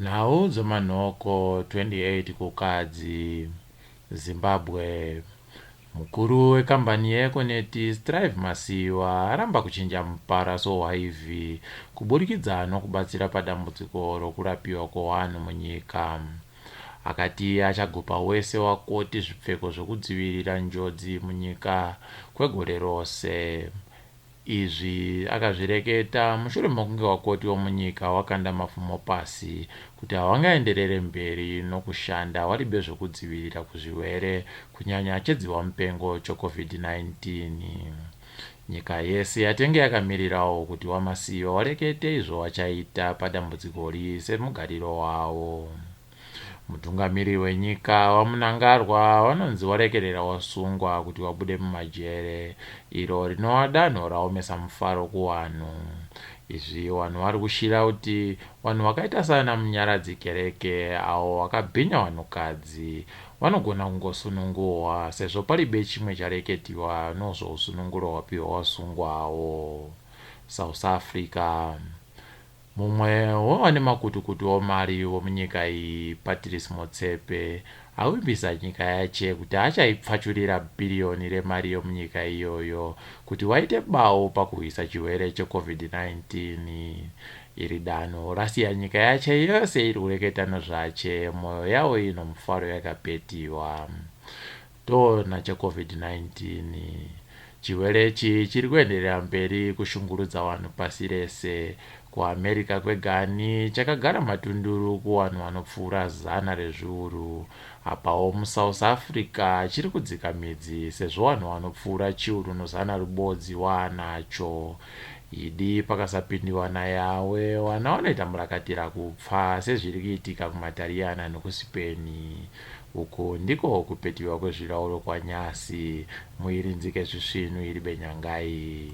Nhau dzemanhoko 28 Kukadzi, Zimbabwe. Mukuru wekambani yeEconet, Strive Masiyiwa, aramba kuchinja muparaso waHIV kuburikidza nokubatsira padambudziko rokurapiwa kwevanhu munyika. Akati achagopa wese wakoti zvipfeko zvokudzivirira njodzi munyika kwegore rose. Izvi akazvireketa mushure mokunge wakoti womunyika wakanda mapfumo pasi kuti hawangaenderere mberi nokushanda waribe zvokudzivirira kuzviwere kunyanya chedziwamupengo choCovid-19. Nyika yese yatenge yakamirirawo kuti waMasiyiwa warekete izvo wachaita padambudzikori semugariro wavo. Mutungamiriri wenyika VaMnangagwa vanonzi varekerera vasungwa kuti vabude mumajere iro rinova danho raomesa mufaro kuvanhu. Izvi vanhu vari kushira kuti vanhu vakaita sana Munyaradzi Kereke avo vakabhinya vanhukadzi vanogona kungosunungurwa sezvo paribe chimwe chareketiwa nozvousununguro hwapiwa vasungwawo. South Africa. Mumwe wevane makutukutu omari vomunyika iyi, Patrice Motsepe, avimbisa nyika yache kuti achaipfachurira bhiriyoni remari yomunyika iyoyo kuti waite bawo pakurwisa chirwere cheCovid-19. Iri danho rasiya nyika yache yose iri kureketa nezvache, mwoyo yavo ino mufaro yakapetiwa. Toona cheCovid-19. Chirwere ichi chiri kuenderera mberi kushungurudza vanhu pasi rese. KuAmerica kwegani chakagara matunduru kuvanhu vanopfuura zana rezviuru. Apawo muSouth Africa chiri kudzika midzi sezvo vanhu vanopfuura chiuru nozana rubodzi waanacho. Idi pakasapindiwa naYawe vana vanoita murakatira kupfa sezviri kuitika kumaTariyana nokuSipeni. Uku ndiko kupetiwa kwezvirauro kwaNyasi, muirinzike zvisvinu iri benyangai.